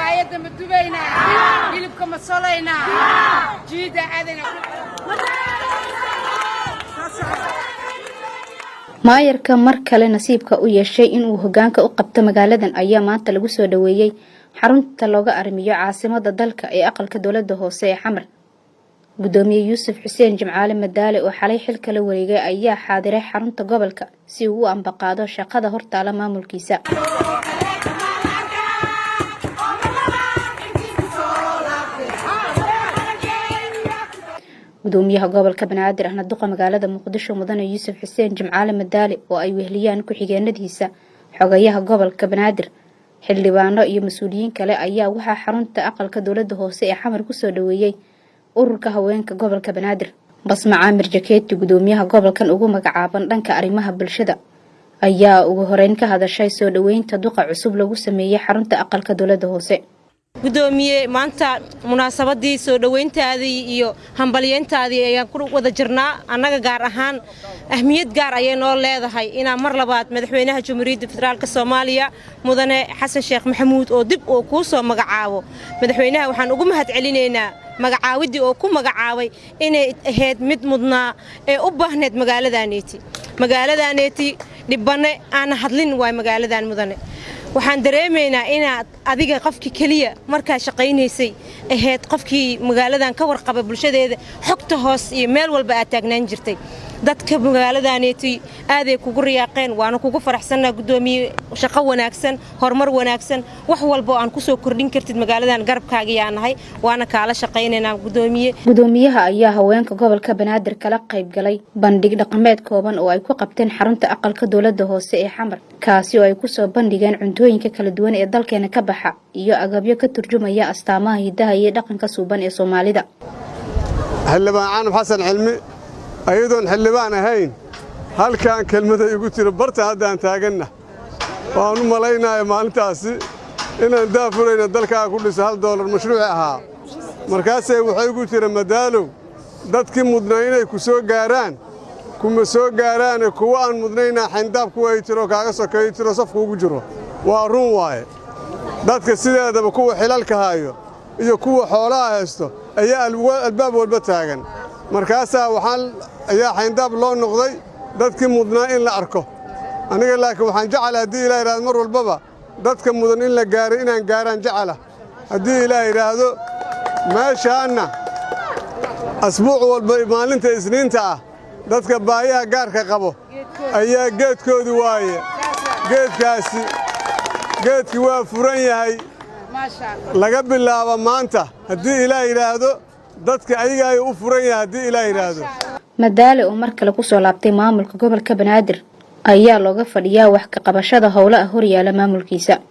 Sabaayadda ma dubaynaa? Hilibka ma solaynaa? Jiida aadayna. Maayarka mar kale nasiibka u yeeshay inuu hogaanka u qabto magaaladan ayaa maanta lagu soo dhaweeyey xarunta looga arrimiyo caasimada dalka ee aqalka dowlada hoose ee Xamar. Gudoomiye Yuusuf Xuseen Jimcaale Madaale oo xalay xilka la wareegay ayaa xaadiray xarunta gobolka si uu u ambaqaado shaqada hortaala maamulkiisa. Gudoomiyaha gobolka Banaadir ahna duqa magaalada Muqdisho, Mudane Yuusuf Xuseen Jimcaale Madaale, oo ay weheliyaan ku-xigeenadiisa, xogayaha gobolka Banaadir, xildhibaano iyo mas-uuliyiin kale, ayaa waxaa xarunta aqalka dowlada hoose ee Xamar kusoo dhaweeyey ururka haweenka gobolka Banaadir. Basma Caamir Jakeeti, gudoomiyaha gobolkan ugu magacaaban dhanka arrimaha bulshada, ayaa ugu horeyn ka hadashay soo dhaweynta duqa cusub lagu sameeyey xarunta aqalka dowlada hoose. Gudoomiye, maanta munaasabadii soo dhoweyntaadii iyo hambalyeyntaadii ayaan ku wada jirnaa. Annaga gaar ahaan ahmiyad gaar ayay noo leedahay inaan mar labaad madaxweynaha Jamhuuriyadda Federaalka Soomaaliya, Mudane Xasan Sheekh Maxamuud, oo dib uu kuu soo magacaabo. Madaxweynaha waxaan ugu mahad celinaynaa magacaawiddii oo ku magacaabay inay ahayd mid mudnaa ee u baahneed magaaladaneeti. Magaaladaneeti dhibbanne aana hadlin waay magaaladan. Mudane, waxaan dareemaynaa inaad adiga qofkii keliya markaa shaqaynaysay ahayd, qofkii magaaladan ka warqaba bulshadeeda, xogta hoos iyo meel walba aad taagnaan jirtay. Dadka magaaladaneeti aaday kugu riyaaqeen, waana kugu faraxsannaa. Guddoomiye, shaqo wanaagsan, horumar wanaagsan, wax walba oo aan ku soo kordhin kartid magaaladan, garabkaagiyaa nahay, waana kaala shaqaynaynaa, gudoomiye. Gudoomiyaha ayaa haweenka gobolka Banaadir kala qayb galay bandhig dhaqameed kooban oo ay ku qabteen xarunta aqalka dowlada hoose ee Xamar, kaasi oo ay kusoo bandhigeen cuntooyinka kala duwan ee dalkeena ka baxa iyo agabyo ka turjumaya astaamaha hidaha iyo dhaqanka suuban ee Soomaalida. Xildhibaan Canab Xasan Cilmi, ayadoon xildhibaan ahayn, halkaan kelmaday igu tiro barta haddaan taaganna. Waan u malaynaya maalintaasi inaan daafurayna dalkaa ku dhisa $1 mashruuci ahaa. Markaasee waxay igu tiri: "Madaalow, dadkii mudnaa inay ku soo gaaraan kuma soo gaaraane, kuwa aan mudnaynaa xayndaab kuwa ay tiro kaaga sokeeyo tiro safkuugu jiro." Waa run waaye. Dadka sideedaba kuwa xilalka haayo iyo kuwa xoolaha haysto ayaa albaab walba taagan. Markaasaa waxaan ayaa xayndaab loo noqday dadkii mudnaa in la arko. Aniga laakiin waxaan jecela, haddii Ilaah yidhahdo, mar walbaba dadka mudan in la gaaray inaan gaaraan jecela, haddii Ilaah yidhaahdo. Meeshaanna asbuuc walba maalinta Isniinta ah dadka baayaha gaarka qabo ayaa geedkoodi waaye. Geedkaasi geedkii waa furan yahay laga bilaabo maanta, haddii Ilaah yidhaahdo. Dadka ayaga ayuu u furan yahay, haddii Ilaah yidhaahdo. Madaale oo mar kale kusoo laabtay maamulka gobolka Banaadir ayaa looga fadhiyaa wax ka qabashada howlaha horyaala maamulkiisa.